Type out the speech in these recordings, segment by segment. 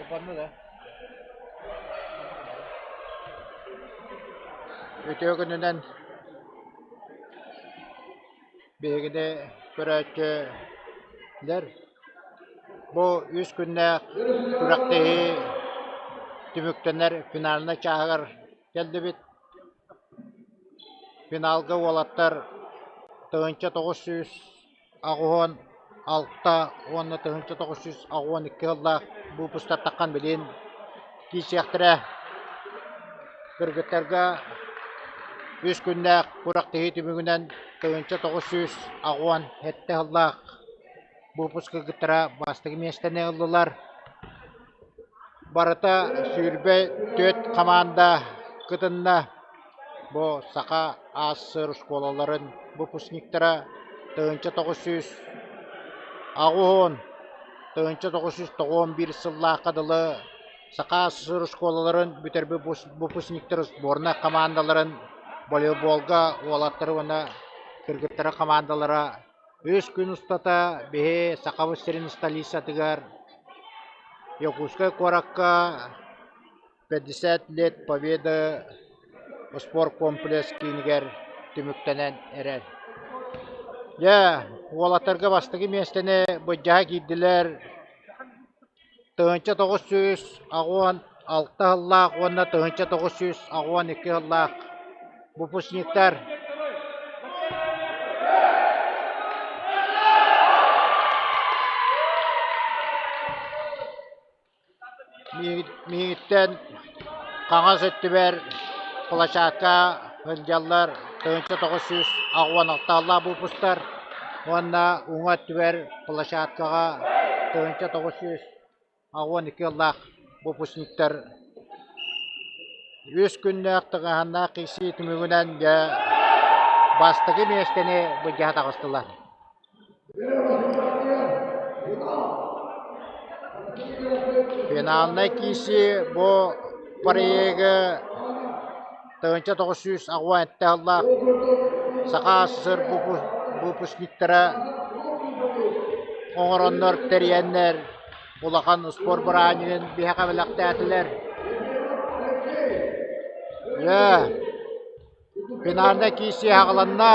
Холбонно да? Үтүө күнүнэн биһигини көрөөччүлэр бу үс күннээх күрэхтэһии түмүктэнэр финальнай чааһыгар кэллибит. Финалга уолаттар 1986 уонна 1982 сыллаах выпустартаххан билин киирсиэхтэрэ. Кыргыттарга үс күннээх күрэхтэһии түмүгүнэн 1987 сыллаах выпуск кыргыттара бастакы миэстэни ыллылар. Барыта 24 хамаанда кытынна. Бу Саха АССР оскуолаларын выпускниктара 1980, 1991 сыллаахха дылы Саха АССР оскуолаларын бүтэрбит выпускниктар сборнай хамаандаларын волейболга уолаттары уонна кыргыттары хамаандалара Үс күн устата биһи Сахабыт сирин столицатыгар Якутскай куоракка 50 лет Победы спорткомплекс киинигэр түмүктэнэн эрэр. Дьэ, уолаттарга бастакы миэстэни былдьаһа киирдилэр 1986 сыллаах уонна 1982 сыллаах выпускниктар Миигиттэн хаҥас өттүбэр площадка сылдьаллар 1986 сыллаах выпустар уонна уҥа өттүбэр площадкаҕа 1982 сыллаах выпускниктар үс күннээх тыҥааһыннаах киирсии түмүгүнэн дьэ бастакы миэстэни былдьаһа таҕыстылар. Финальнай киирсии бу проегы. 1987 сыллаах Саха СССР выпускниктара оҥороннор тэрийэннэр улахан спорт бырааһынньыгын биһиэхэ бэлэхтээтилэр. Дьэ, финальнай киирсии аҕаланна.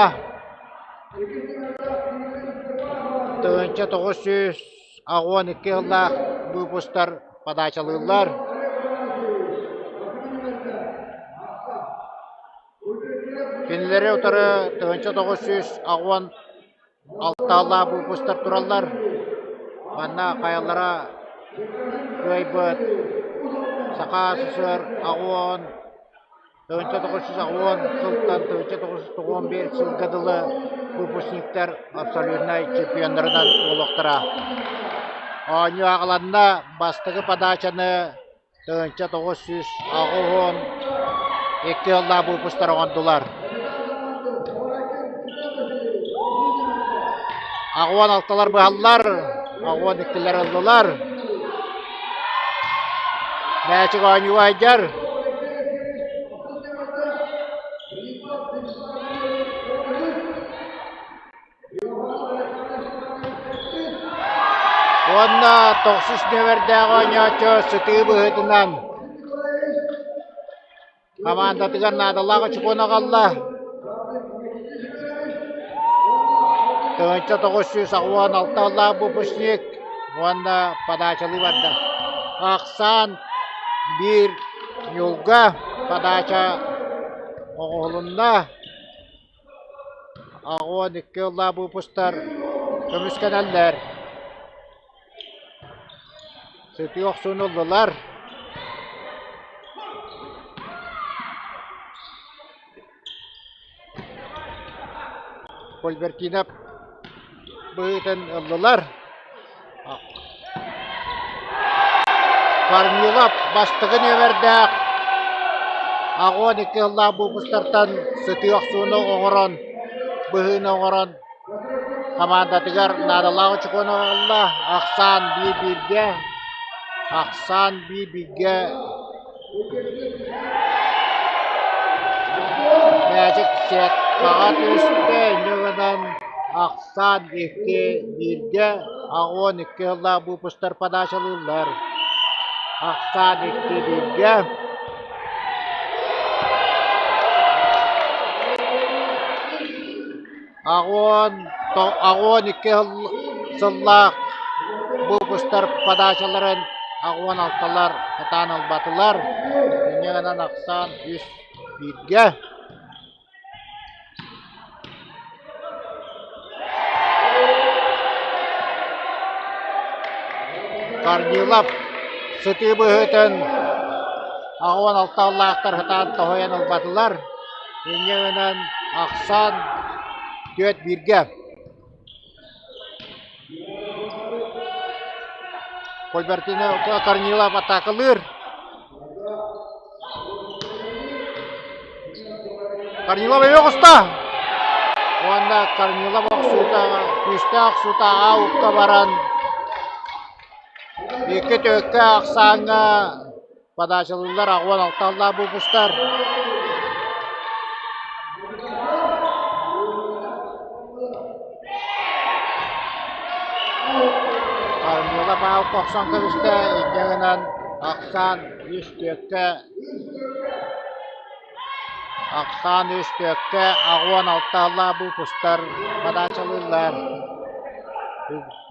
1982 сыллаах выпустар подачалыыллар. Кинилэри утары 1986 сыллаах выпустар тураллар. Манна хайалара кыайбыт Саха СССР аҕыс 1980 сылтан 1991 сылга дылы выпускниктар абсолютнай чемпионнарынан буолуохтара. Оонньуу аҕаланна бастакы подачаны 1982 сыллаах выпустар оҥордулар. 86-лар быһаллар, 82-лэр ыллылар. Мээчик оонньууга айдьар. Уонна тохсус нүөмэрдээх оонньооччу сытыы быһыытынан Хамаандатыгар наадалаах очукуону аҕалла. 1986 сыллаах выпускник уонна подачалыы барда. Ахсаан биир ньулга подача оҥоһулунна. 82 сыллаах выпустар көмүскэнэллэр. Сытыы охсууну ыллылар. Кульбертинов быһыытын ыллылар. Корнилов бастакы нүөмэрдээх 82 сыллаах выпустартан сытыы охсууну оҥорон, быһыыны оҥорон Хамаандатыгар наадалаах очукуону ылла, ахсаан биир-бииргэ, ахсаан биир-бииргэ Мээчик сеткаҕа түстэ, инньэ гынан ахсаан 2-бииргэ, 82 сыллаах выпустар подачалыыллар. Ахсаан 2-бииргэ. 82 сыллаах выпустар подачаларын 86-лар сатаан ылбатылар. Инньэ гынан ахсаан үс бииргэ. Корнилов сытыы быһыытын 86 сыллаахтар сатаан тоһуйан ылбатылар. Инньэ гынан ахсаан түөрт бииргэ. Кульбертино Корнилов атаакалыыр. Корнилов өйө оҕуста. Уонна Корнилов охсуута, күүстээх охсуута аукка баран икки түөккэ ахсааҥҥа Подачалыыллар 86 аллаах выпустар. Армила Павлов охсон кэбистэ, инньэ гынан ахсаан үс түөккэ ахсаан үс түөккэ 86 аллаах выпустар подачалыыллар.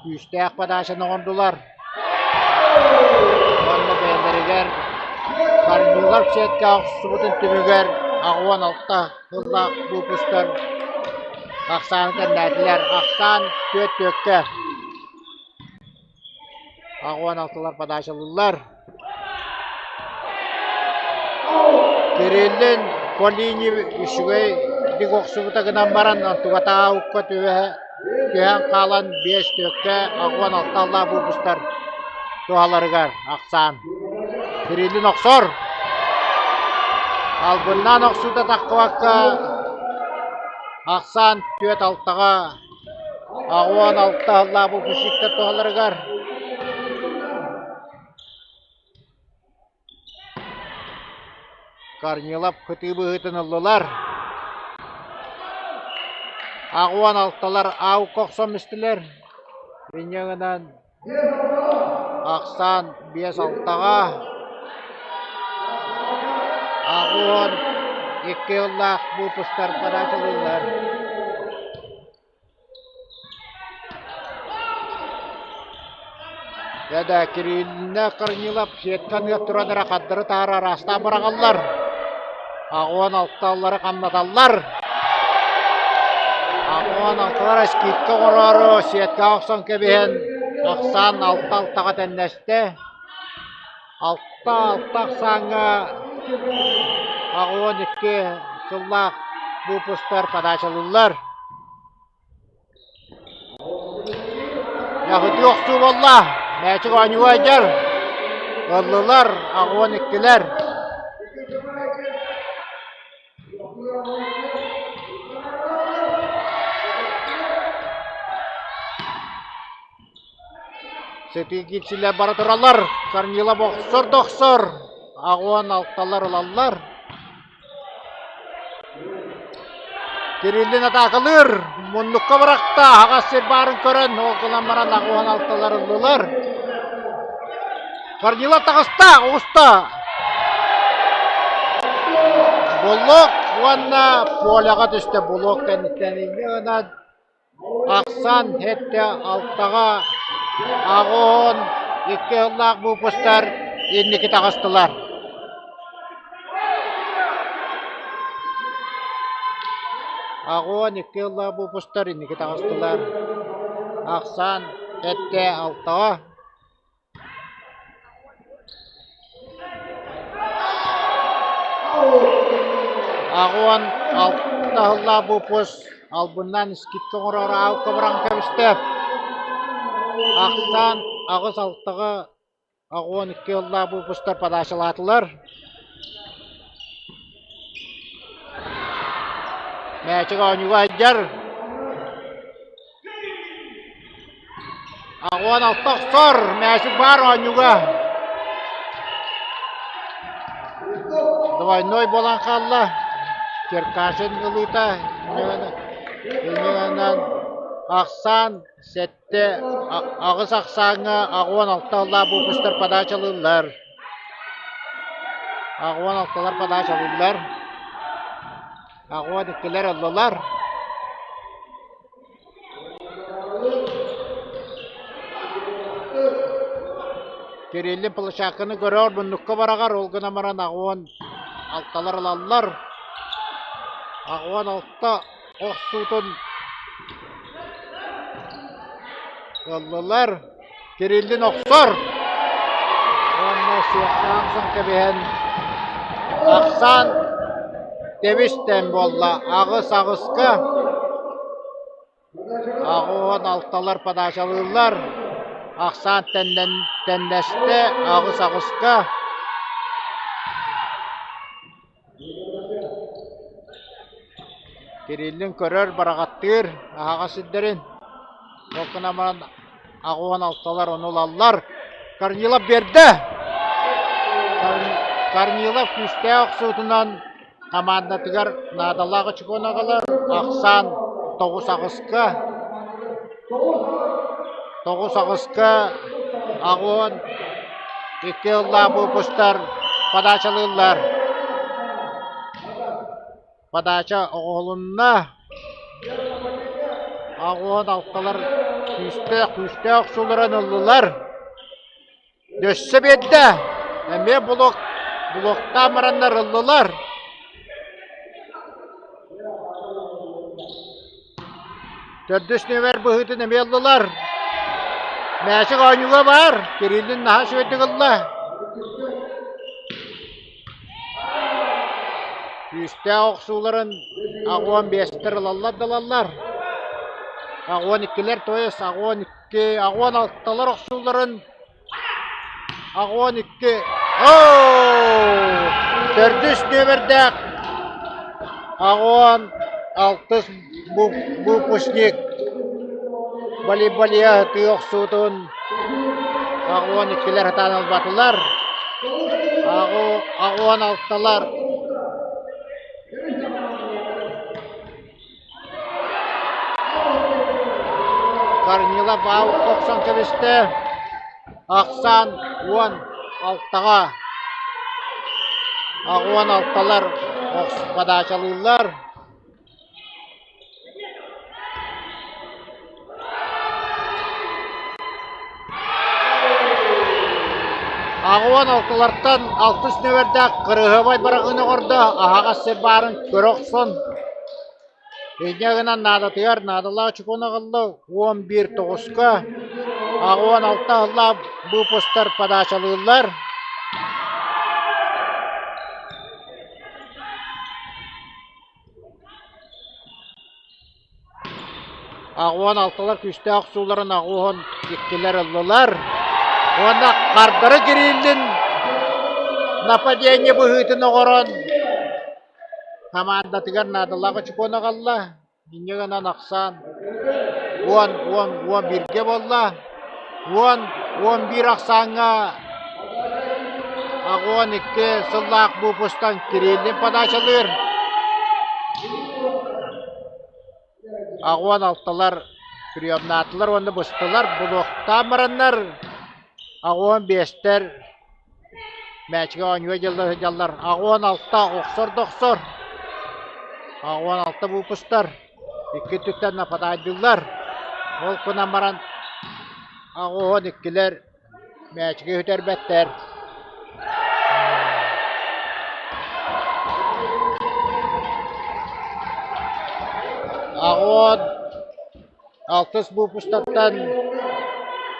Күүстээх подачаны оҥордулар. Уонна бэйэлэригэр Корнилов сетка охсубутун түмүгэр 86 сыллаах выпустар ахсааны тэннээтилэр. Ахсаан түөрт түөккэ. 86-лар подачалыыллар. Кириллин Полини үчүгэйдик охсубута гынан баран онтугатааҕыкка түбэһэ түһэн хаалан биэс түөккэ 86 аллаах выпустар туһаларыгар ахсаан. Кириллин охсор. Албыннаан охсуута таххыбакка ахсаан түөрт алтаҕа 86 аллаах выпускниктар туһаларыгар Корнилов кытыы быһыытын ыллылар. Аҕуон алталар аукка охсон истилэр. Инньэ гынан ахсаан биэс алтаҕа 82 сыллаах выпустар подачалыыллар. Дьэ Кириллинэ Корнилов сетканы туран эрэ хардары таһара араастаан быраҕаллар. 86-лары хамнаталлар. 86-лара скидка оҥороору сеткаҕа охсон кэбиһэн ахсаан 6-6-ҕа тэннэстэ. 6-6 ахсааҥҥа 82 сыллаах выпустар подачалыыллар. Яһытыы охсуу буолла. Мээчик оонньууга айдьар. Ыллылар, 82-лэр. Сытыы киирсилэр бара тураллар. Корнилов охсор да охсор. 86-лар ылаллар. Кириллин атаакалыыр, муннукка бырахта, аһаҕас сир баарын көрөн, ол гынан баран 86-лар ыллылар. Корнилов таҕыста, оҕуста. Буллук уонна поляҕа түстэ. Булуок кэнниттэн инньэ гынан Ахсаан сэттэ алтаҕа 82 сыллаах выпустар инники таҕыстылар. 82 сыллаах выпустар инники таҕыстылар. Ахсаан сэттэ алтаҕа 86 сыллаах выпуск албыннаан скидка оҥороору аалка быраҕан кэбистэ. Ахсаан аҕыс алтаҕа 82 сыллаах выпустар подачалаатылар. Мээчик оонньууга сылдьар. 86 охсор, мээчик баар оонньууга. Двойной буолан хаалла. Черкашин ылыыта инньэ ахсаан сэттэ аҕыс ахсааҥҥа 86 сыллаах выпустар подачалыыллар. 86-лар подачалыыллар. 82-лэр ыллылар. Кириллин площадканы көрөөр, муннукка бараҕар, ол гынан баран 86-лар ылаллар. 86 охсуутун ыллылар. Кириллин охсор уонна суохтаан охсон кэбиһэн ахсаан тэбис-тэҥ буолла. Аҕыс аҕыска 86-лар подачалыыллар. Ахсаан тэннэстэ аҕыс аҕыска. Кириллин көрөр, бараҕаттыыр аһаҕас сирдэрин. Ол гынан баран 86-лар ону ылаллар. Корнилов биэрдэ! Корнилов күүстээх охсуутунан хамаандатыгар наадалаах очукуону аҕалар. Ахсаан тоҕус аҕыска. Тоҕус аҕыска 82 сыллаах выпустар подачалыыллар. Подача оҕоһулунна. 86-лар күүстээх күүстээх охсууларын ыллылар. Өссө биэрдэ. Эмиэ блок блоктаан бараннар ыллылар. Төрдүс нүөмэр быһыытын эмиэ ыллылар. Мээчик оонньууга баар. Кириллин наһаа үчүгэйдик ылла. Күүстээх охсууларын 85-тэр ылаллар да ылаллар. 82-лэр то есть 82, 86-лар охсууларын 82 Оо! Төрдүс нүөмэрдээх 86 выпускник волейболиа тыы охсуутун 82-лэр сатаан ылбатылар. 86-лар. Корнилов аут охсон кэбистэ. Ахсаан 16-ҕа. Аҕуон алталар подачалыыллар. Аҕуон алталартан алтыс нүөмэрдээх кырыһыбай быраҕыыны оҥордо, аһаҕас сир баарын көрө охсон Инньэ гынан наадатыгар наадалаах очукуону аҕалла, 11 тоҕуска, 86 аһыллаах выпустар подачалыыллар. Аҕуон алталар күүстээх охсууларын аҕуон иккилэр ыллылар. Уонна хардары Кириллин нападение быһыытын оҥорон Хамаандатыгар наадалаах очукуону аҕалла, инньэ гынан ахсаан 10, 10, 11-гэ буолла. 10, 11 ахсааҥҥа 12 сыллаах выпустан Кириллин подачалыыр. Аҕуон алталар приемнаатылар уонна быстылар, булуохтаан бараннар аҕуон биэстэр мээчигэ оонньууга дьылла сылдьаллар. Аҕуон алта охсор да охсор, аҕуон алта выпустар икки өттүттэн нападаайдыыллар. Ол гынан баран аҕуон иккилэр Мээчиги сүтэрбэттэр. Аҕуон алтыс выпустартан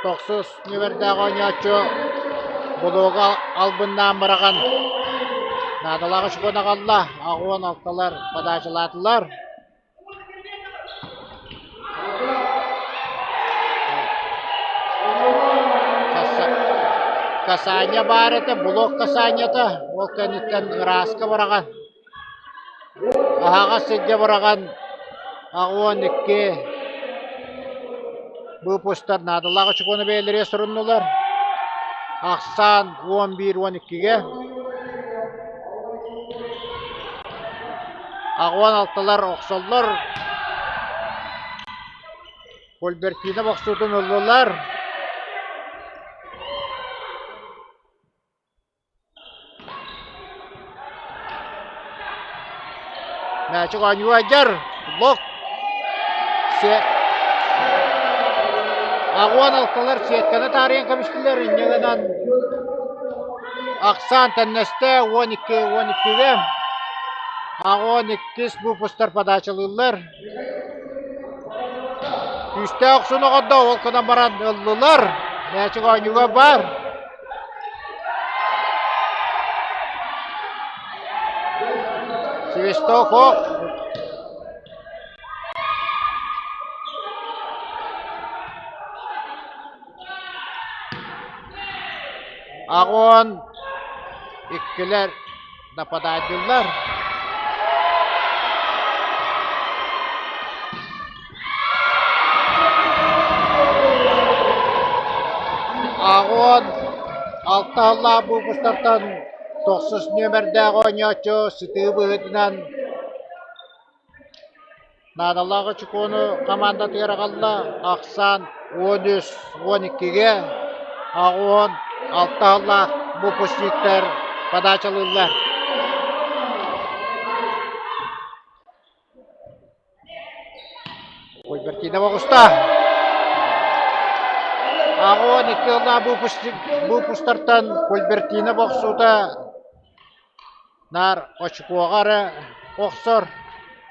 тохсус нүөмэрдээх оонньооччу булууга албыннаан быраҕан наадалаах очкону аҕалла. Аҕуон алталар подачалаатылар. Касание баар этэ, блок касаниета, ол кэнниттэн ырааска быраҕан, аһаҕас сиргэ быраҕан 82 выпустар наадалаах очукуону бэйэлэригэр суруннулар. Ахсаан 11-12-гэ. Аҕуон алталар охсоллор. Кульбертина бохсуутун ыллылар. Мээчик оонньуу айдьар. Блок. Аҕуон алталар сетканы таарыйан көмүстүлэр. Инньэ гынан Ахсаан тэннэстэ 12 12-гэ. Аҕуон иккис выпустар подачалыыллар. Күүстээх охсун оҕордо, ол гынан баран ыллылар. Мээчик оонньууга бар. Свисток ох. Аҕуон иккилэр нападаайдыыллар. Аҕуон алта сыллаах выпустартан тохсус нүөмэрдээх оонньооччу сытыы быһыытынан Наадалаах очукуону хамаандатыгар аҕалла, ахсаан 13 12-гэ, 86 сыллаах выпускниктар подачалыыллар. Альбертина оҕуста. 82 сыллаах выпустартан Кульбертина бохсуута Наар очукуоҕа эрэ охсор,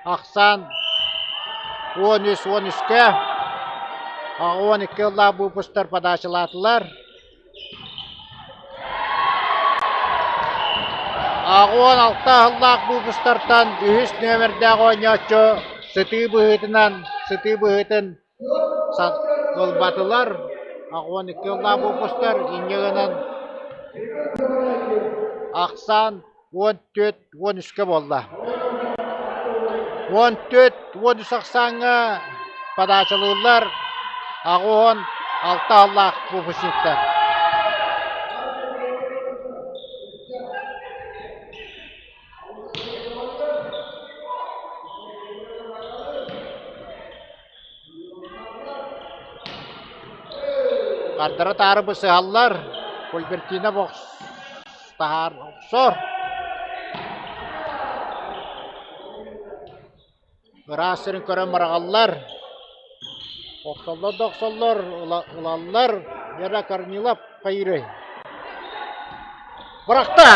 ахсаан 13 13-кэ, 12 ыллаах выпустар подачалаатылар. 86 сыллаах выпустартан үһүс нүөмэрдээх оонньооччу сытыы быһыытынан сытыы быһыытын ылбатылар. 12 ыллаах выпустар инньэ гынан ахсаан 14 13-кэ буолла. 14 13 ахсааҥҥа подачалыыллар 86 аллаах выпускниктар. Хардары-таары бысыһаллар, Кульбертинов таһаар охсор. Ыраас сирин көрөн быраҕаллар. Охсоллор да охсоллор, ылаллар. Вера Корнилов хайыырый? Бырахта!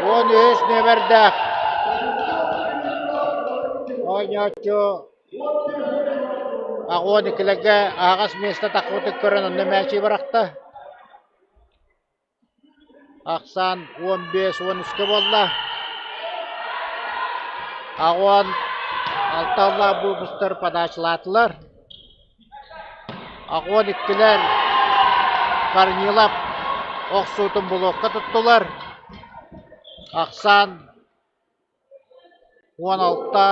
13 нүөмэрдээх оонньооччу Аҕуон иккилэргэ аһаҕас миэстэ таххыбытын көрөн онно мээчи бырахта. Ахсаан 15-13 буолла. Аҕуон алталлаах выпустар подачалаатылар. Аҕуон иккилэр Корнилов охсуутун блокка туттулар. Ахсаан 16,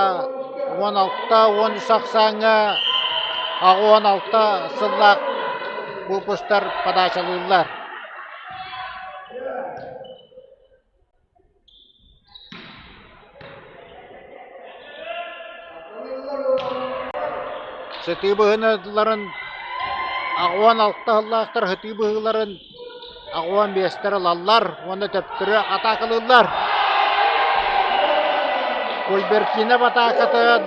16, 13 ахсааҥҥа 86 сыллаах выпустар подачалыыллар. Сытыы быһыыларын 86 сыллаахтар сытыы быһыыларын 85-тэр ылаллар уонна төптөрү атаакалыыллар. Кульбертинов атаакатын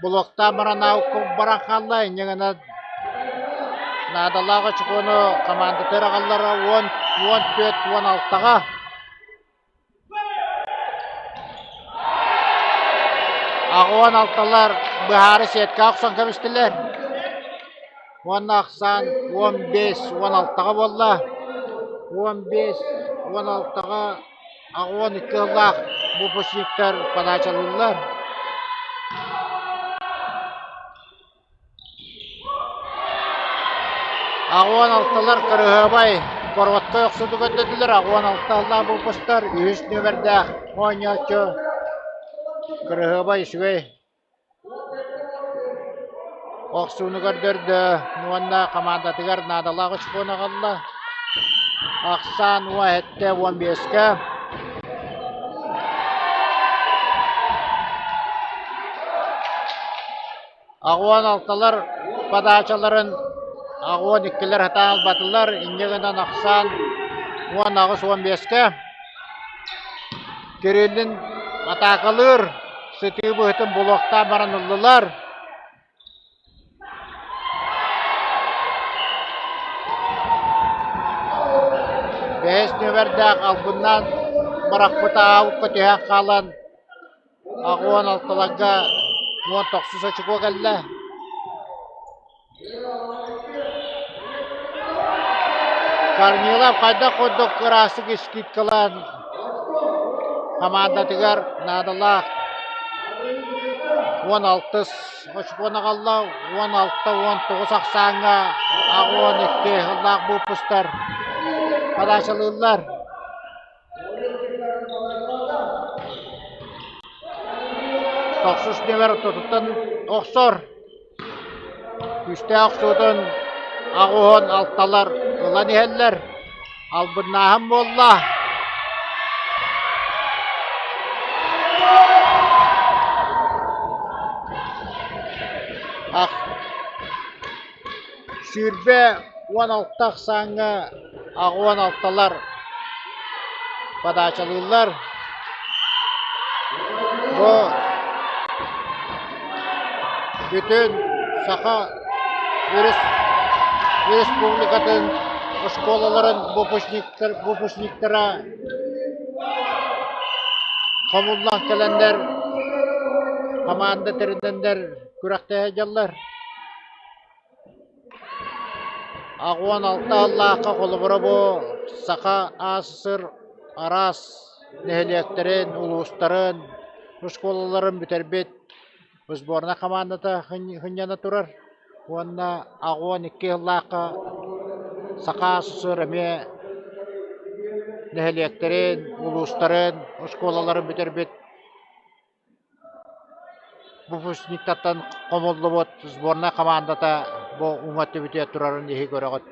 блоктаан баран аукка баран хаалла, инньэ гынан наадалаах очукуону хамаандатыгар аҕаллара 10, 14, 16-ҕа. Аҕуон алталар быһаары сетка охсон кэбистилэр. Уонна ахсаан 15 16-ҕа буолла. 15 16-ҕа аҕуон икки сыллаах выпускниктар подачалыыллар. Аҕуон алталар кырыһыабай короткай охсууту көрдөрдүлэр. Аҕуон алта сыллаах выпустар үһүс нүөмэрдээх оонньооччу кырыһыабай үчүгэй охсууну көрдөрдө уонна хамаандатыгар наадалаах очкону аҕалла. Ахсаан 17 15-кэ. Аҕуон алталар подачаларын аҕуон иккилэр сатаан ылбатылар, инньэ гынан ахсаан 18-15-кэ Кириллин атаакалыыр, сытыы быһытын булуохтаан баран ыллылар. Бэһис нүөмэрдээх албыннаан бырахпыта аукка түһэн хаалан Аҕуон алталарга 19 очукуо кэллэ. Корнилов хайдах курдук ыраастык скидкалаан хамаандатыгар наадалаах 16 очукуону аҕалла, 16-19 ахсааҥҥа 82 сыллаах выпустар подачалыыллар. Тохсус нүөмэр ортотуттан охсор. Күүстээх охсуутун аҕуһун алталар ылан иһэллэр. Албыннааһын буолла. Ах, 20 16 ахсааҥҥа 86-лар подачалыыллар. Бу бүтүн Саха Республикатын оскуолаларын выпускниктара хомуллан кэлэннэр команда тэринэннэр күрэхтэһэ сылдьаллар. 86 сыллаахха холобура бу Саха АССР араас нэһилиэктэрин, улуустарын, оскуолаларын бүтэрбит сборнай хамаандата сынньана турар уонна 82 сыллаахха Саха АССР эмиэ нэһилиэктэрин, улуустарын, оскуолаларын бүтэрбит Выпускниктартан хомуллубут сборнай хамаандата бу уҥа өттүбүтүгэр турарын иһи көрөҕүт.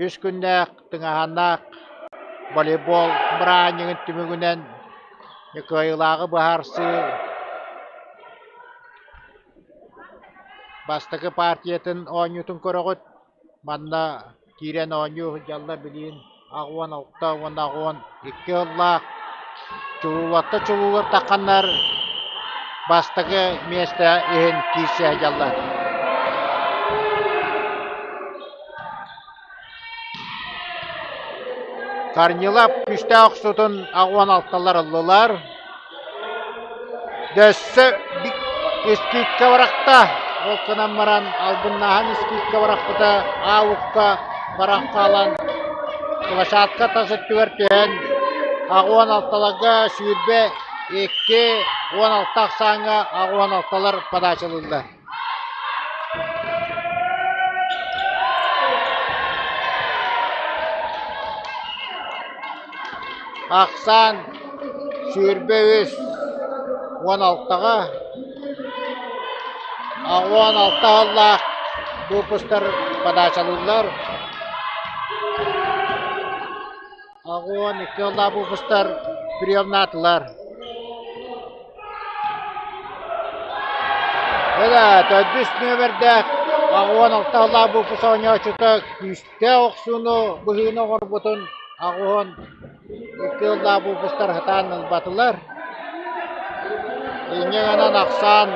Үс күннээх тыҥааһыннаах волейбол бырааһынньыгын түмүгүнэн кыайыылааҕы быһаарсыы. Бастакы партиятын оонньуутун көрөҕүт. Манна киирэн оонньуу сылдьаллар билигин 86 уонна 82 сыллаах чулууларта чулуулар тахханнар бастакы миэстэ иһин киирсэ сылдьаллар. Корнилов күүстээх охсуутун 86-лар ыллылар. Дөссө искииккэ барахта. Ол гынан баран албыннааһын искииккэ барахпыта аукка баран хаалан площадка тас өттүгэр түһэн 86-ларга 22 16 ахсааҥҥа 86-лар подачалыыллар. Ахсаан 23 16-ҕа 16 сыллаах выпустар подачалыыллар. 82 сыллаах выпустар приемнаатылар. Ыла, төрдүс нүөмэрдээх 86 сыллаах выпуск оонньооччута күүстээх охсууну быһыыны оҥорбутун 82 сыллаах выпустар сатаан ылбатылар. Инньэ гынан ахсаан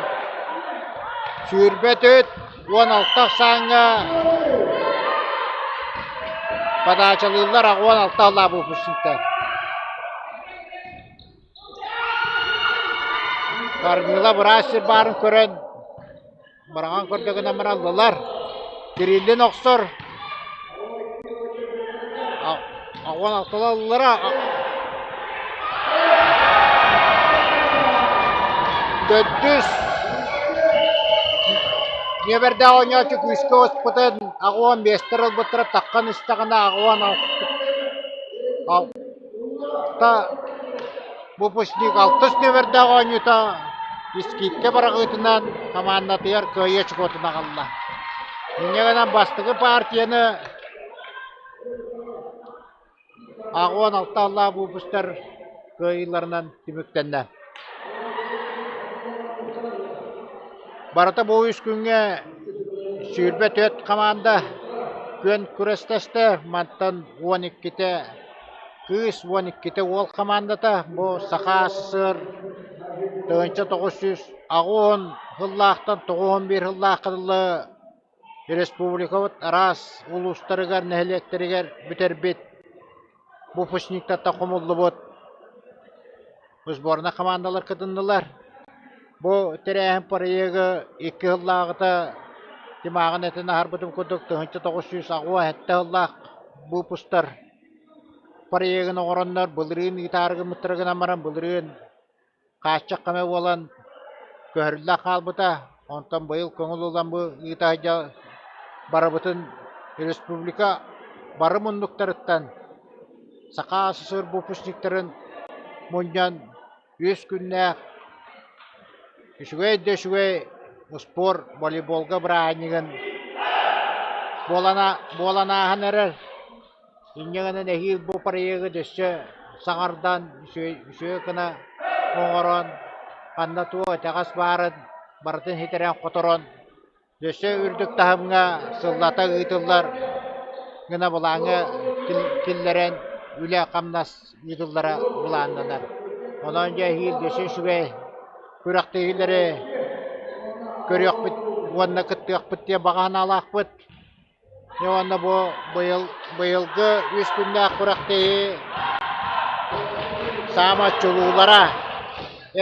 24 16 ахсааҥҥа подачалыыллар 86 сыллаах выпускниктар. Корнилов ыраас сир баарын көрөн, быраҕан көрдө гынан бараллылар. Кириллин охсор. Аҕуон алталаллара. Төрдүс нүөмэрдээх оонньооччу күүскэ оспутун аҕуон биэстэр ылбыттара таххан истэҕинэ аҕуон алта Выпускник алтыс нүөмэрдээх оонньуута искииккэ быраҕыытынан хамаандатыгар кыайыы очукуотун аҕалла. Инньэ гынан бастакы партияны 86 аллаах выпустар кыайыыларынан түмүктэннэ. Барыта бу үс күҥҥэ 24 хамаанда күөн күрэстэстэ. Мантан 12-тэ Кыыс 12-тэ уол хамаандата бу Саха СССР 1980 сыллаахтан 91 сыллаахха дылы республикабыт араас улуустарыгар, нэһилиэктэригэр бүтэрбит выпускниктартан хомуллубут сборнай хамаандалар кытыннылар. Бу тэрээһин проегы икки сыллааҕыта Тимааҕын этэн аһарбытым курдук 1987 сыллаах выпустар проегын оҥороннор былырыын ыытаары гыммыттара гынан баран былырыын хааччах көмө буолан көһөрүллэн хаалбыта. Онтон быйыл көҥүл ылан бу ыыта сылдьа барыбытын республика бары муннуктарыттан Саха СССР выпускниктарын мунньан үс күннээх үчүгэй да үчүгэй успуор волейболга бырааһынньыгын буолан ааһан эрэр. Инньэ гынан эһиил бу проегы өссө саҥардан, үчүгэй гына оҥорон, ханна туох итэҕэс баарын барытын ситэрэн-хоторон, өссө үрдүк таһымҥа сыллата ыытыллар гына былааҥҥа киллэрэн үлэ-хамнас ыытыллара былааннанар. Онон дьэ эһиил өссө үчүгэй күрэхтэһиилэри көрүөхпүт уонна кыттыахпыт диэн баҕа санаалаахпыт. Дьэ уонна бу быйыл быйылгы үс күннээх күрэхтэһии саамай чулуулара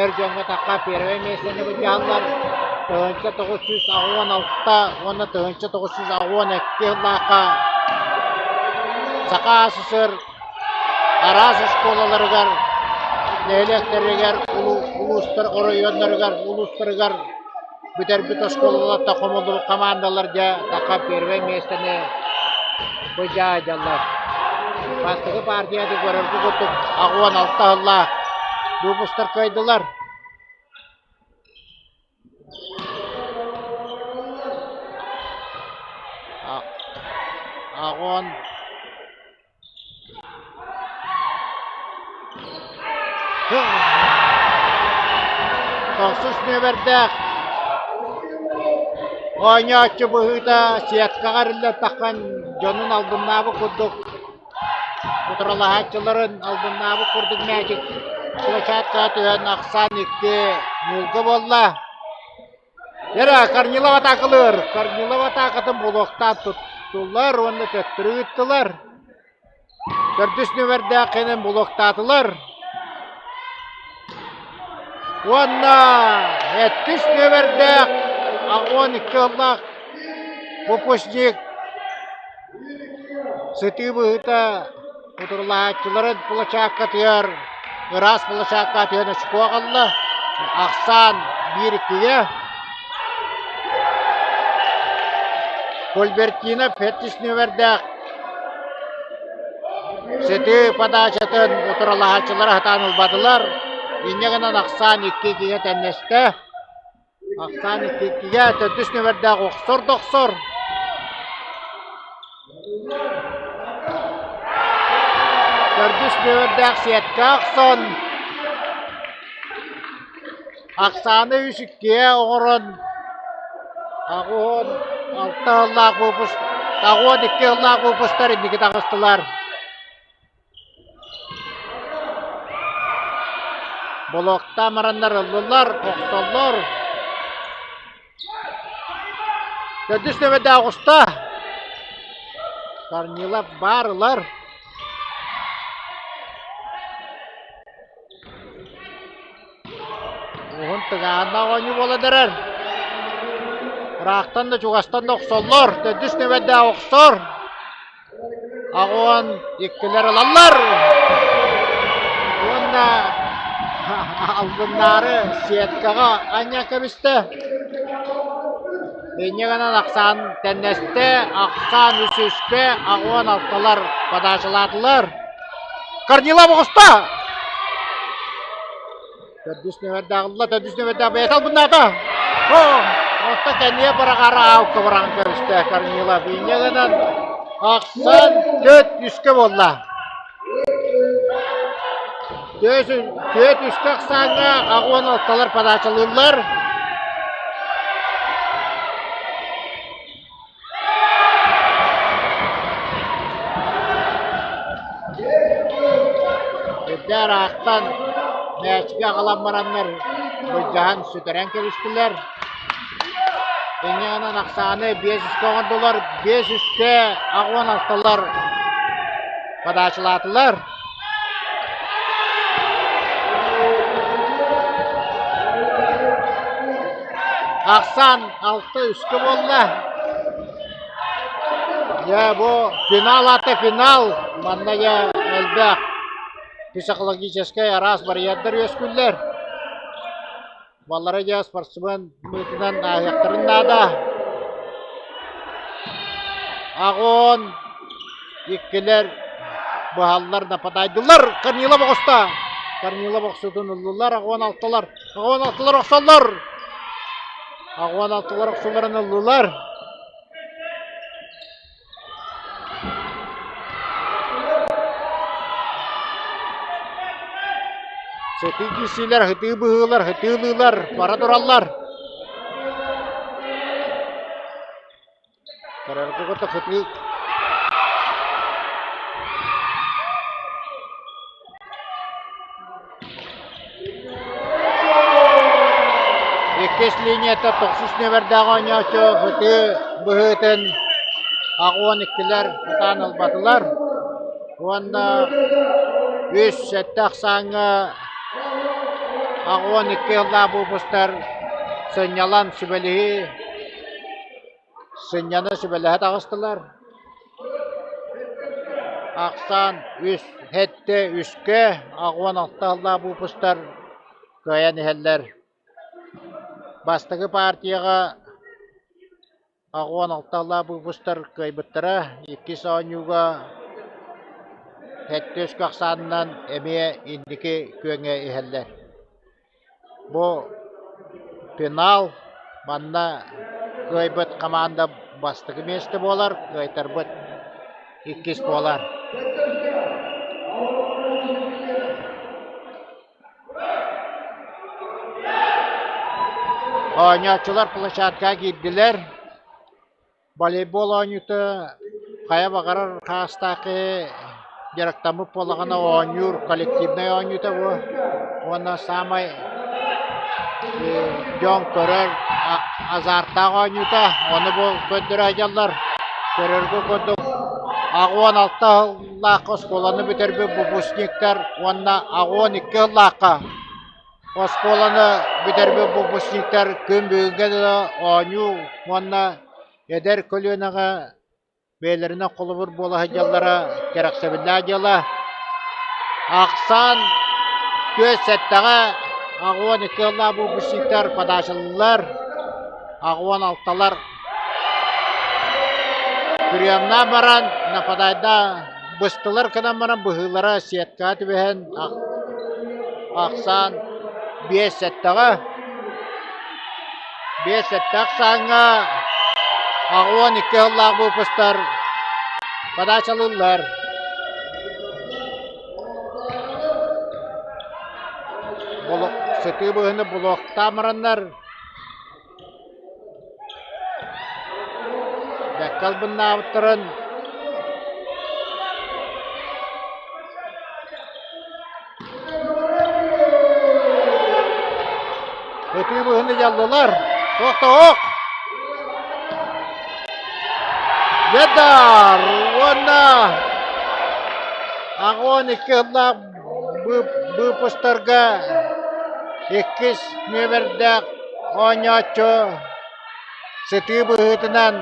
эр дьоҥҥо тахха первэй миэстэни былдьаһаллар 1986 уонна 1982 сыллаахха Саха СССР араас оскуолаларыгар, нэһилиэктэригэр, улуустар оройуоннарыгар, улуустарыгар бүтэрбит оскуолалартан хомуллубут хамаандалар дьэ саха первэй миэстэни быдьаадьаллар. Бастакы партияны көрөргө курдук 86 сыллаах выпустар кыайдылар. Аҕон Тохсус нүөмэрдээх. Оонньооччу быһыыта сеткаҕа эриллэн таххан дьонун албыннаабыт курдук утарылаһааччыларын албыннаабыт курдук мээчик площадкаҕа түһэн ахсаан икки ньуулга буолла. Эрэ Корнилов атаакалыыр. Корнилов атаакатын булуохтаан туттулар уонна төттөрү ыыттылар. Төрдүс нүмердээх кэнэн булуохтаатылар. Уонна сэттис нүмердээх 12 сыллаах выпускник сытыы быһыыта утарылаһааччыларын площадкатыгар ыраас площадкатыгар очко аҕалла. Ахсаан биир иккигэ. Кульбертинов сэттис нүмердээх Сытыы подачатын утарылаһааччылара сатаан ылбатылар. Инньэ гынан ахсаан икки иккигэ тэннэстэ. Ахсаан икки иккигэ төрдүс нүмердээх охсор да охсор. Төрдүс нүмердээх сетка охсон Ахсааны үс иккиэ оҥорон 86 сыллаах выпуск 82 сыллаах выпустар инники таҕыстылар. Болуоктаан бараннар ыллылар, охсоллор. Төрдүс нүөмэрдээх оҕуста. Корнилов баар ылар. Уһун тыҥааннаах оонньуу буолан эрэр. Ыраахтан да чугастан да охсоллор. Төрдүс нүөмэрдээх охсор. Аҕуон иккилэр ылаллар. Уонна албыннаары сеткаҕа анньан кэбистэ. Инньэ гынан ахсаан тэннэстэ. Ахсаан үс үскэ аҕуон алталар подачалаатылар. Корнилов оҕуста! Төрдүс нүөмэрдээх ылла, төрдүс нүөмэрдээх бэйэтэ албыннаата. Онто кэнниэ быраҕар аалка быраҕан көрүстэ Корнилов. Инньэ гынан ахсан төрт үскэ буолла. Түөрт үскэ ахсааҥҥа аҕуон алталар подачалыыллар. Эрдэ ыраахтан мээчиги аҕалан бараннар былдьаһан сүтэрэн кэбистилэр. Инньэ гынан ахсааны биэс үскэ оҥордулар, биэс үскэ аҕуон алталар подачалаатылар. Ахсаан алта үскэ буолла. Дьэ бу финал аата финал. Манна дьэ элбэх психологическай араас барьердар үөскүүллэр. Баллара дьэ спортсмен быһыытынан ааһыахтарын наада. Аҕон иккилэр быһаллар нападайдылар. Корнилов оҕуста. Корнилов охсуутун ыллылар. Аҕон алталар. Аҕон алталар охсоллор. Аҕон алталар охсууларын ыллылар. Сытыы киирсиилэр, сытыы быһыылар, сытыы ылыылар бара тураллар. Көрөргө кытта сытыы Иккис линията тохсус нүөмэрдээх оонньооччу ытыы быһыытын аҕуон иккилэр ытаан ылбатылар уонна үс сэттэ ахсааҥҥа аҕуон икки сыллаах выпустар сынньалан сүбэлэһии Сынньана сүбэлэһэ таҕыстылар. Ахсаан үс сэттэ үскэ 86 сыллаах выпустар кыайан иһэллэр. Бастакы партияҕа 86 сыллаах выпустар кыайбыттара. Иккис оонньууга сэттэ үскэ ахсаанынан эмиэ инники күөҥҥэ иһэллэр. Бу финал манна кыайбыт хамаанда бастакы миэстэ буолар, кыайтарбыт иккис буолар. Оонньооччулар площадкаҕа киирдилэр. Волейбол оонньуута хайа баҕарар хаастаах киһи дьарыктаммыт буоллаҕына оонньуур коллективнай оонньуута бу уонна саамай дьон көрөр азартаах оонньуута ону бу көрдөрө сылдьаллар. Көрөргө курдук 86 сыллаахха оскуоланы бүтэрбит выпускниктар уонна 82 сыллаахха Оскуоланы бүтэрбит выпускниктар күн бүгүҥҥэ дылы оонньуу уонна эдэр көлүөнэҕэ бэйэлэринэн холобур буола сылдьаллара кэрэхсэбиллээх дьыала. Ахсаан түөрт сэттэҕэ 82 сыллаах выпускниктар подачалыыллар, 86-лар приемнаан баран нападайда быстылар гынан баран быһыылара сеткаҕа түбэһэн ахсаан 5-7-ҕэ 5-7 ахсааҥҥа 82 сыллаах выпустар подачалыыллар. Сытыы быһыыны блоктаан бараннар Бэккэ албыннаабыттарын Ытыы быһыны дьаллылар. Тохтоох! Дьадар уонна 82 сыллаах выпустарга иккис нүөмэрдээх оонньооччу сытыы быһыытынан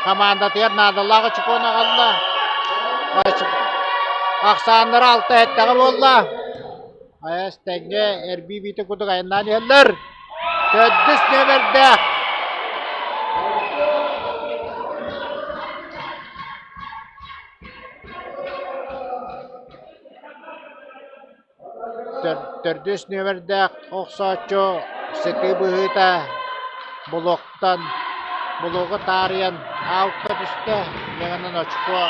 хамаандатыгар наадалаах очукуону аҕалла. Ахсааннара алта эттэҕэ буолла. Айас тэҥҥэ эрбии биитэ курдук айаннаан иһэллэр. Төрдүс нүөмэрдээх Төрдүс нүөмэрдээх охсооччу сытыы быһыыта блоктан блогу таарыйан аутка түстэ, инньэ очко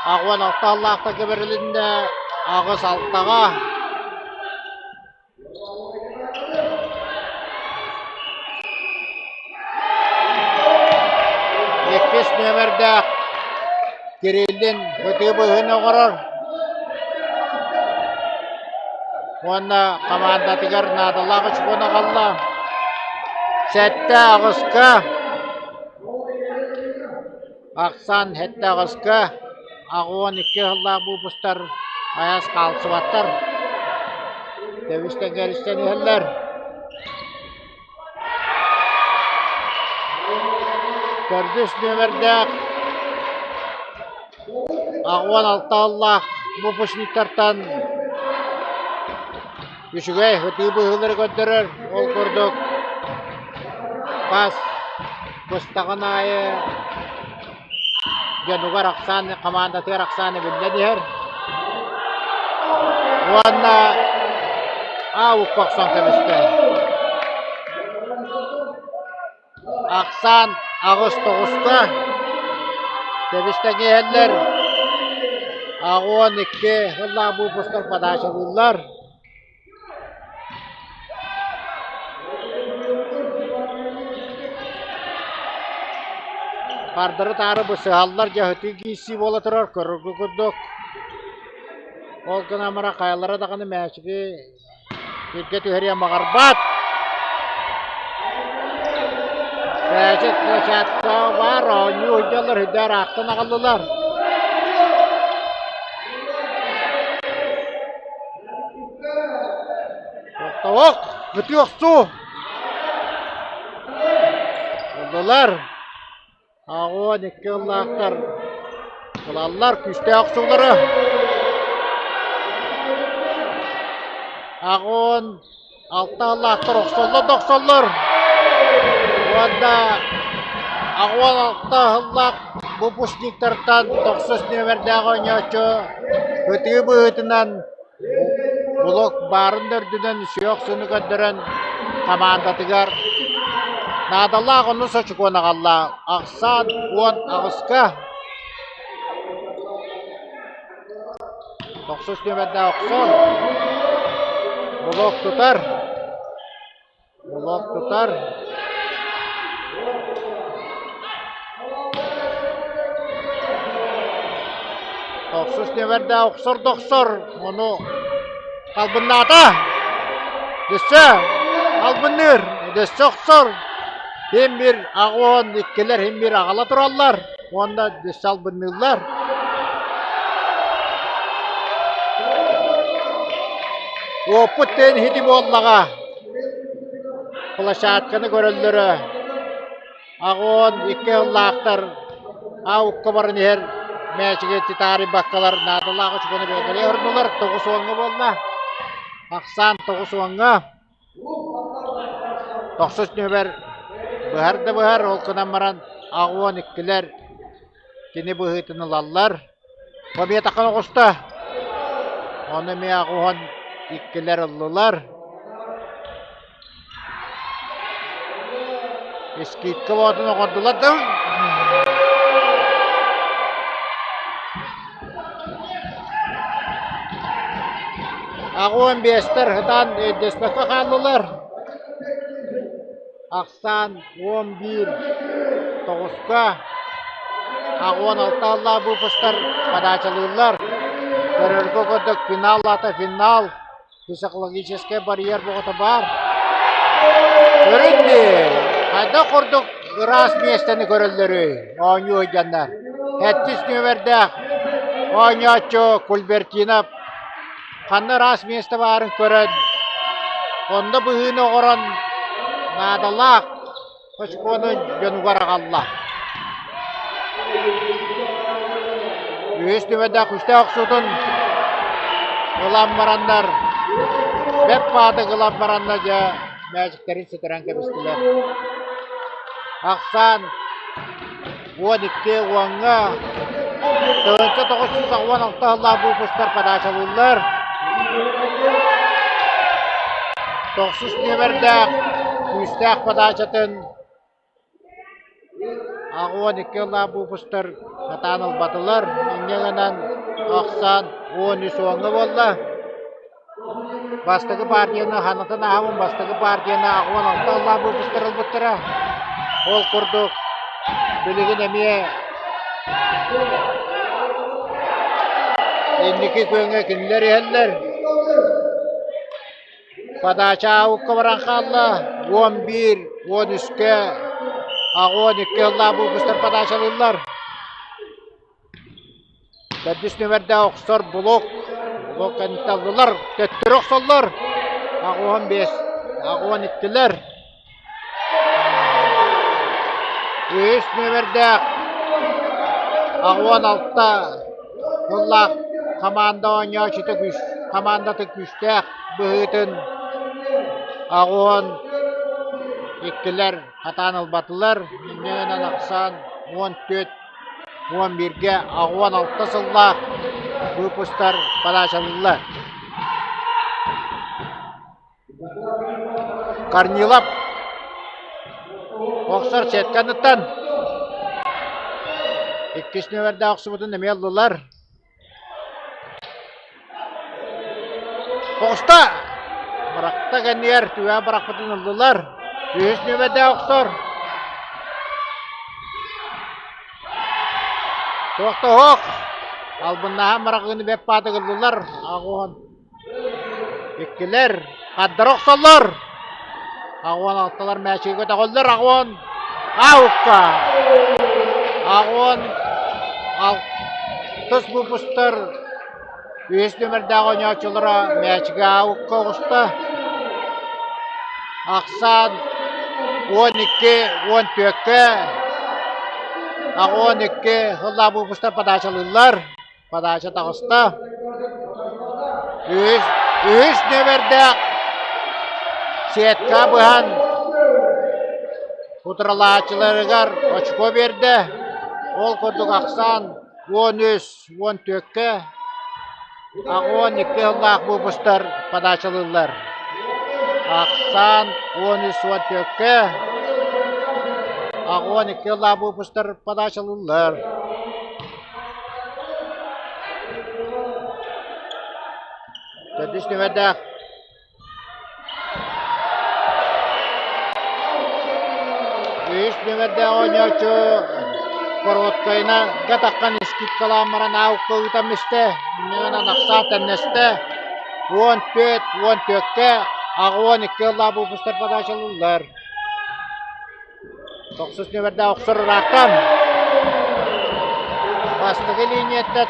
86 аллаахта кэбэрилиннэ, 8-6-ҕа. Иккис нүөмэрдээх Кириллин ытыы быһыыны оҥорор уонна хамаандатыгар наадалаах очкону аҕалла. Сэттэ аҕыска Ахсаан сэттэ аҕыска 82 сыллаах выпустар айаас хаалсыбаттар. Тэбис-тэҥҥэристэн иһэллэр. Төрдүс нүөмэрдээх 86 сыллаах выпускниктартан үчүгэй ытыы быһыылары көрдөрөр. Ол курдук пас быстаҕын аайы дьонугар ахсаан хамаандатыгар ахсаан эбиллэн иһэр уонна аукка охсон кэбистэ. Ахсаан 8-9-ка тэбис-тэҥҥэ иһэллэр. 82 сыллаах выпустар подачалыыллар. Хардары-таары бысыһаллар, дьаһытыы киирсии буола турар, көрөргө курдук. Ол гынан баран хайалара даҕаны мээчиги сиргэ түһэриэн баҕарбат. Мээчик площадка баар, оонньуу сылдьаллар, үрдээр аахтан аҕаллылар. Тохтоох, ытыы охсуу. Ыллылар. 82 ыллаахтар ылаллар күүстээх охсуулары. 86 ыллаахтар охсоллор да охсоллор. Уонна 86 сыллаах выпускниктартан тохсус нүөмэрдээх оонньооччу ытыы быһыытынан Блок баарын да үрдүнэн үчүгэй охсууну көрдөрөн хамаандатыгар наадалаах онус очукуону аҕалла. Ахсаан 18-ка. Тохсус нүөмэрдээх охсон. Блок тутар. Блок тутар. Тохсус нүөмэрдээх охсор да охсор, ону албыннаата. Өссө албынныыр, өссө охсор. Ким бир аҕуон иккилэр хим бир аҕала тураллар уонна өссө албынныыллар. Уоппут диэн иһити буоллаҕа. Площадканы көрөллөрө. 82 сыллаахтар аукка баран иһэр мээчиги титаарыйбаккалар наадалаах очукуну бэйэлэрэ оһордулар. Тоҕус уоҥҥа буолла. Ахсаан тоҕус уоҥҥа. Тохсус нүөмэр быһар да быһар, ол гынан баран аҕуон иккилэр кини быһыытын ылаллар. Победахын оҕуста. Ону эмиэ аҕуон иккилэр ыллылар. Скидка боотун оҥордулар да Аҕуон биэстэр ытаан өйдөспөккө хааллылар. Ахсаан 11 тоҕуска аҕуон алта аллаах выпустар подачалыыллар. Көрөргө курдук финал аата финал. Психологическай барьер бөҕөтө баар. Көрүн дии, хайдах курдук ыраас миэстэни көрөллөрүй, оонньуу сылдьаннар. Сэттис нүөмэрдээх оонньооччу Кульбертинов ханна ыраас миэстэ баарын көрөн, онно быһыыны оҥорон наадалаах очкону дьонугар аҕалла. Үһүс нүөмэрдээх күүстээх охсуутун ылан бараннар, бэрт баатык ылан бараннар дьэ мээчиктэрин сүтэрэн кэбистилэр. Ахсаан 12 уоҥҥа 1996 сыллаах выпустар подачалыыллар. Тохсус нүөмэрдээх күүстээх подачатын 82 сыллаах выпустар сатаан ылбатылар. Инньэ гынан ахсаан 13 уоҥҥа буолла. Бастакы партияны ханатын аһабын, бастакы партияны 86 сыллаах выпустар ылбыттара. Ол курдук билигин эмиэ инники күөҥҥэ кинилэр иһэллэр. Подача аукка баран хаалла. 11, 13-кэ, 82 сыллаах выпустар подачалыыллар. Төрдүс нүөмэрдээх охсор блок, блок кэнниттэн ыллылар, төттөрү охсоллор. 85, 82-лэр. Үһүс нүөмэрдээх 86 сыллаах хамаанда оонньооччута күүс, хамаандата күүстээх быһыытын 82-лэр хатаан ылбатылар. Инньэ гынан ахсаан 14 11-гэ 86 сыллаах выпустар подачалыыллар. Корнилов охсор сетканыттан иккис нүөмэрдээх охсубутун эмиэ ыллылар. Оҕуста! Бырахта кэннигэр түгэҕэ бырахпытын ыллылар. Үһүс нүөмэрдээх охсор. Туох да оһох. Албыннаһан быраҕыыны бэп баатык ыллылар. Аҕуон иккилэр хардары охсоллор. Аҕуон алталар мээчиги көтөҕөллөр. Аҕуон аукка. Аҕуон алтыс выпустар үһүс нүөмэрдээх оонньооччулара мээчиги аукка оҕуста. Ахсаан 12 14-кэ аҕуон икки сыллаах выпустар подачалыыллар. Подача таҕыста. Үһүс, үһүс нүөмэрдээх сетка быһан утарылааччыларыгар очко биэрдэ. Ол курдук ахсаан 13 14-кэ 82 сыллаах выпустар подачалыыллар. Ахсаан 13 14-кэ 82 сыллаах выпустар подачалыыллар. Төрдүс нүөмэрдээх Үһүс нүөмэрдээх оонньооччу короткайына таххан скидкалаан баран аукка ыытан истэ. Инньэ ахсаан тэннэстэ. 14, 14-кэ 82 ыллаах выпустар подачалыыллар. Тохсус нүөмэрдээх охсор ыраахтан. Бастакы лиинийэттэн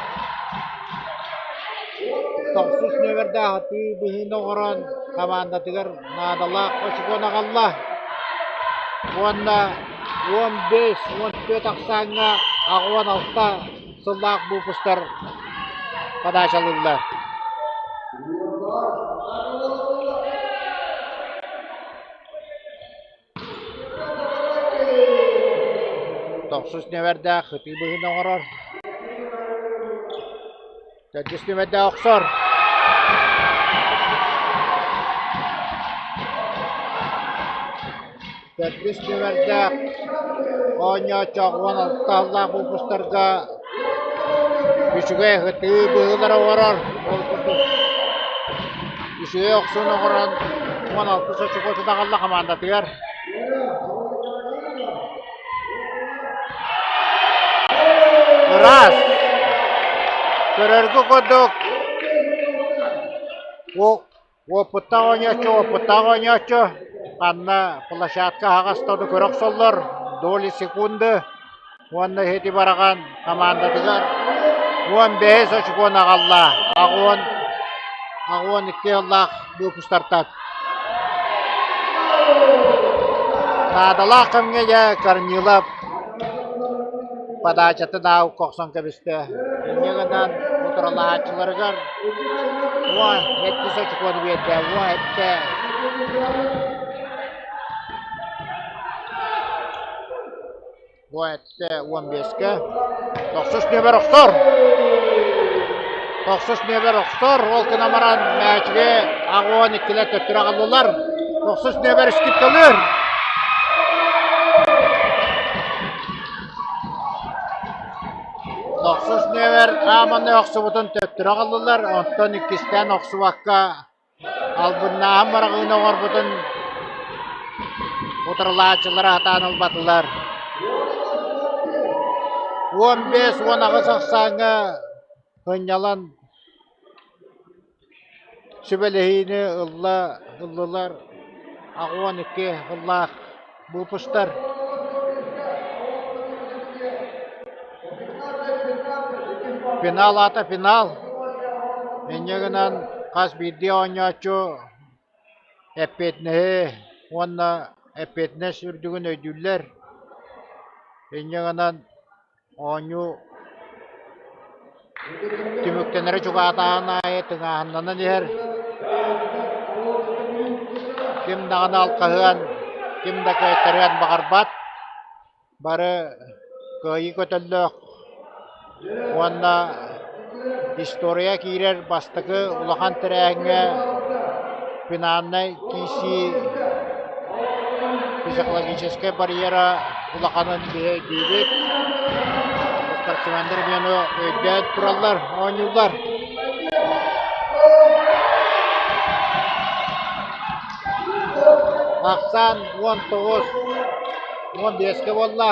тохсус нүөмэрдээх атыы быһыыны оҥорон хамаандатыгар наадалаах очукуон аҕалла. Уонна 15, 14 ахсааҥҥа 86 сыллаах выпустар подачалыыллар. Тохсус нүөмэрдээх ытыы быһыыны оҥорор. Төрдүс нүөмэрдээх охсор. Төрдүс нүөмэрдээх оонньооччу 16 сыллаах выпустарга үчүгэй ытыы быһыылары оҥорор. Ол курдук үчүгэй охсууну оҥорон 16 очукуотун аҕалла хамаандатыгар. Ыраас. Көрөргө курдук уопуттаах оонньооччу, уопуттаах оонньооччу. Манна площадка аһаҕас тону көрө охсоллор. Доли секунды. Уонна ити бараҕан хамаандатыгар 15 очукуон аҕалла. Аҕуон 82 сыллаах выпустартан. Наадалаах кэмҥэ дьэ Корнилов подачатын аукка охсон кэбистэ. Инньэ гынан утарылаһааччыларыгар 17 очукуону биэрдэ. 17 Бу 15-кэ. Тохсус нүөмэр охсор. Тохсус нүөмэр охсор. Ол гынан баран мээчиги аҕуон иккилэр төттөрү аҕаллылар. Тохсус нүөмэр скидкалыыр. Тохсус нүөмэр хааманы охсубутун төттөрү аҕаллылар. Онтон иккистээн охсубакка Албыннааһын быраҕыыны оҥорбутун утарылааччылара сатаан ылбатылар. 15-18 ахсааҥҥа сынньалан сүбэлэһиини ылла ыллылар 82 сыллаах выпустар. Финал аата финал. Инньэ гынан хас биирдии оонньооччу эппиэтинэһи уонна эппиэтинэс үрдүгүн өйдүүллэр. Инньэ гынан оонньуу түмүктэнэрэ чугаһаатаҕын аайы тыҥааһыннанан иһэр. Ким даҕаны алҕаһыан, ким да кыайтарыан баҕарбат. Бары кыайыы көтөллөөх уонна история киирэр бастакы улахан тэрээһиҥҥэ финальнай киирсии психологическай барьера улаханын биһи өйдүүбүт. Спортсменнар эмиэ ону өйдөөн тураллар, оонньууллар. Ахсаан 19 15-кэ буолла.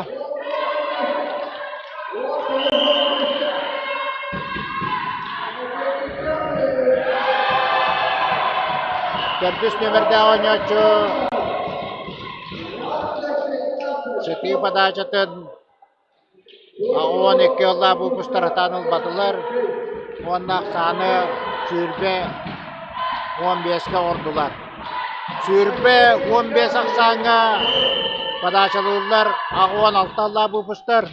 Төрдүс нүөмэрдээх оонньооччу сытыы подачатын 82 ыллаах выпустар сатаан ылбатылар уонна ахсааны 20 15-кэ оҥордулар. 20 15 ахсааҥҥа подачалыыллар 86 ыллаах выпустар.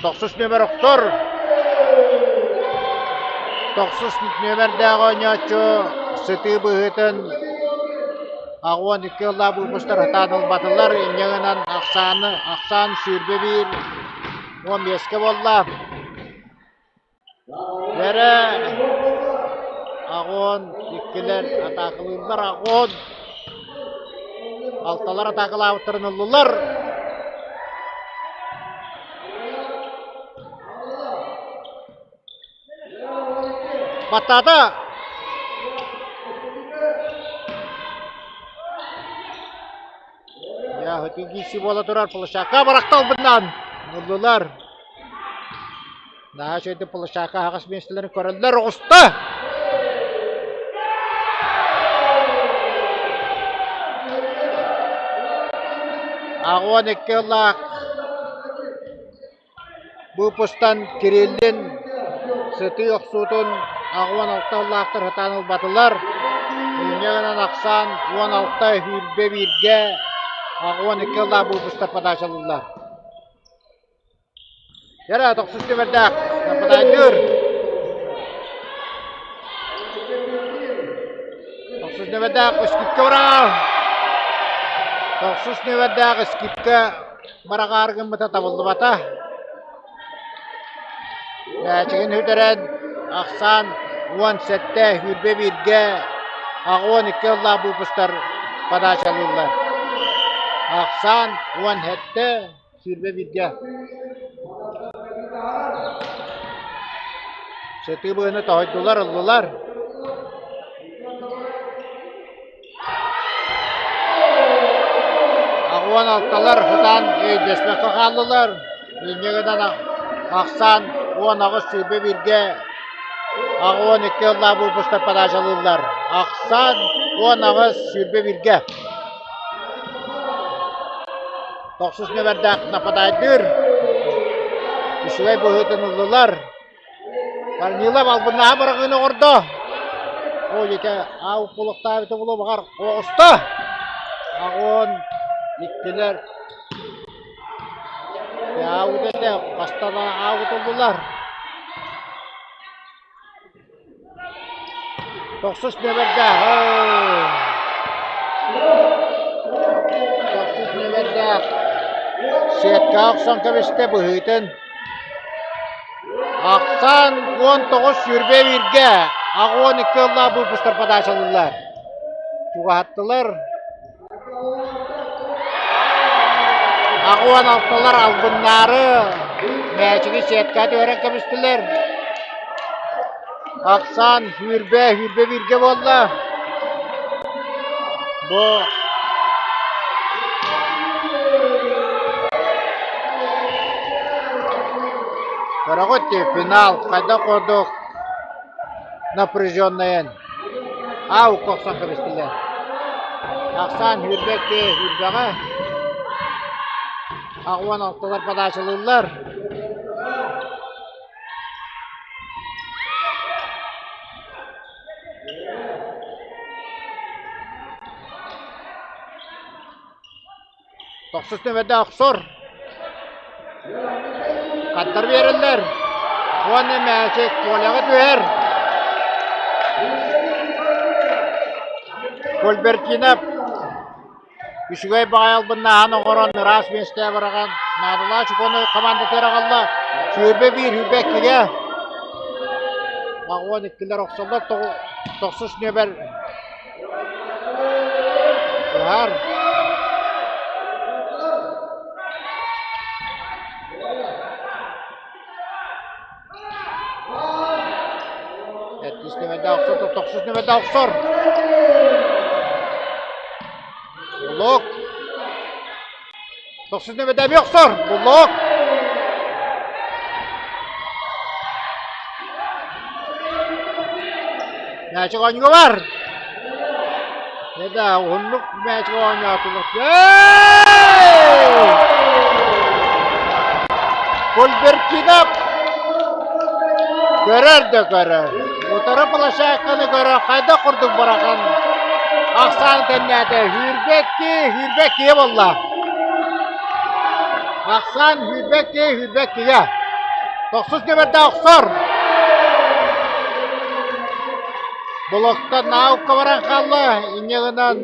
Тохсус нүөмэр охсор. Тохсус нүөмэрдээх оонньооччу сытыы быһыытын 82 ыллаах выпустар сатаан ылбатылар. Инньэ гынан ахсааны ахсаан 21 15-кэ буолла. Бэрэ аҕон иккилэр атаакалыыллар аҕон алталар атаакалаабыттарын ыллылар. Баттаата. Дьэ, киирсии буола турар площадка барахталбытынан ыллылар. Наһаа үчүгэйдик площадка аһаҕас миэстэлэрин көрөллөр оҕуста. 82 ыллаах Выпустан Кириллин сытыы охсуутун 86 ыллаахтар сатаан ылбатылар. Инньэ гынан ахсаан 16 сүүрбэ бииргэ 82 ыллаах выпустар подачалыыллар. Эрэ тохсус түмэрдээх нападайдыыр. Тохсус нүөмэрдээх скидка бараа. Тохсус нүөмэрдээх скидка бараҕаары гыммыта табыллыбата. Мээчигин сүтэрэн ахсаан 17 21-гэ 82 ыллаах выпустар подачалыыллар. Ахсаан 17 21-гэ. Сытыы быһыны тоһуйдулар, ыллылар. Аҕуон алталар сытан өйдөспөккө хааллылар. Инньэ гынан ахсаан 18 21-гэ 82 ыллаах выпустар подачалыыллар. Ахсаан 18 21-гэ. Тохсус нүөмэрдээх нападайдыыр. Үчүгэй быһыытын ыллылар. Корнилов албыннааһы быраҕыыны оҥордо. Ол ити аут булуохтаабыта буолуо баҕар оҕуста. Аҕон иккилэр аут этэ хаста да аут ыллылар. Тохсус нүөмэрдээх Тохсус нүөмэрдээх сетка охсон кэбистэ быһыытын. Ахсаан 19 21-гэ 82 ыллаах выпустар подачалыыллар. Чугаһаттылар. Аҕуон алталар албыннаары мээчиги сетка түһэрэн кэбистилэр. Ахсаан сүүрбэ, сүүрбэ бииргэ буолла. Бу Көрөҕүт дии, финал хайдах курдук напряженнайын. Ау охсон кэбистилэр. Ахсаан сүүрбэккэ сүүрбэҕэ. Аҕуон алталар подачалыыллар. Тохсус нүөмэрдэ охсор. Хаттар биэрэллэр. Уонна мээчик Коляҕа түһэр. Кульбертинов Үчүгэй баҕайы албыннааһын оҥорон ыраас миэстэ быраҕан наадалаах чукону хамаандатыгар аҕалла. 21 22-гэ 82-лэр охсоллор тохсус нүөмэр Быһаар. Сэттис нүөмэрдээх охсор, тохсус нүөмэрдээх охсор. Блок. Тохсус нүөмэрдээх эмиэ охсор. Блок. Мээчик оонньууга бар. Да, уһуннук мээчик оонньоотулар. Кульбертинов көрөр да көрөр. Утары площадканы көрөр, хайдах курдук бырахан ахсаан тэннээтэ. Сүүрбэкки, сүүрбэккигэ буолла. Ахсаан сүүрбэкки, сүүрбэккигэ. Тохсус нүөмэрдээх охсор. Блоктан наука баран хаалла. Инньэ гынан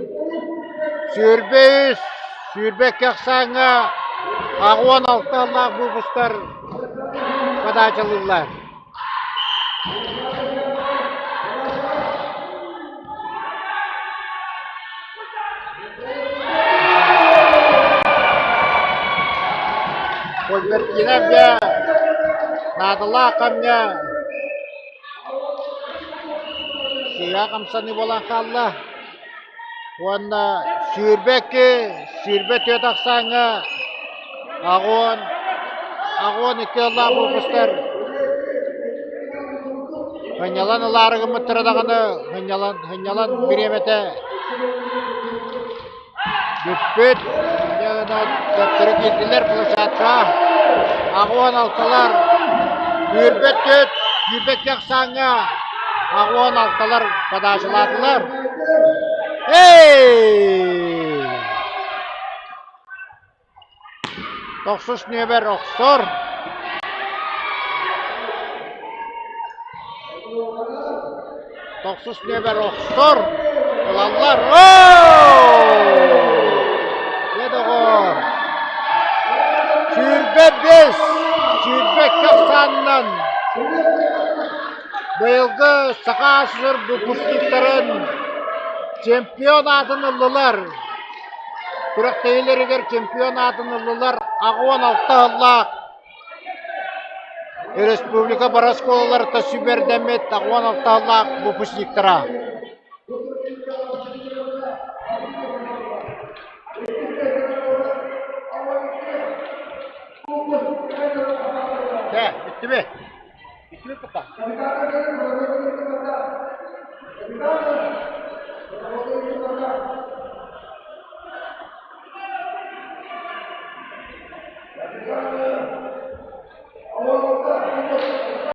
23, 22 ахсааҥҥа 86 аллаах выпустар подачалыыллар. Кульбертинов дьэ наадалаах кэмҥэ Сыыһа хамсаныы буолан хаалла уонна 22. 24 ахсааҥҥа аҕуон аҕуон икки ыллаах выпустар сынньалан ылаары гыммыттара даҕаны сынньалан сынньалан бириэмэтэ бүппүт. Инньэ гынан төттөрү киирдилэр площадка. Аҕуон алталар сүүрбэт түөрт, сүүрбэккэ ахсааҥҥа аҕуон алталар подачалаатылар. Эй! Тохсус нүөмэр охсор. Тохсус нүөмэр охсор. Ылаллар. Дьэ доҕоор. 25, 22 ахсаанынан быйылгы Саха СССР выпускниктарын чемпион аатын ыллылар. Күрэхтэһиилэригэр чемпион аатын ыллылар 86 сыллаах Республика бары оскуолаларыттан сүүмэрдэммит 86 сыллаах выпускниктара. Чэ, бүттүбүт. Бүттүбүт кытта.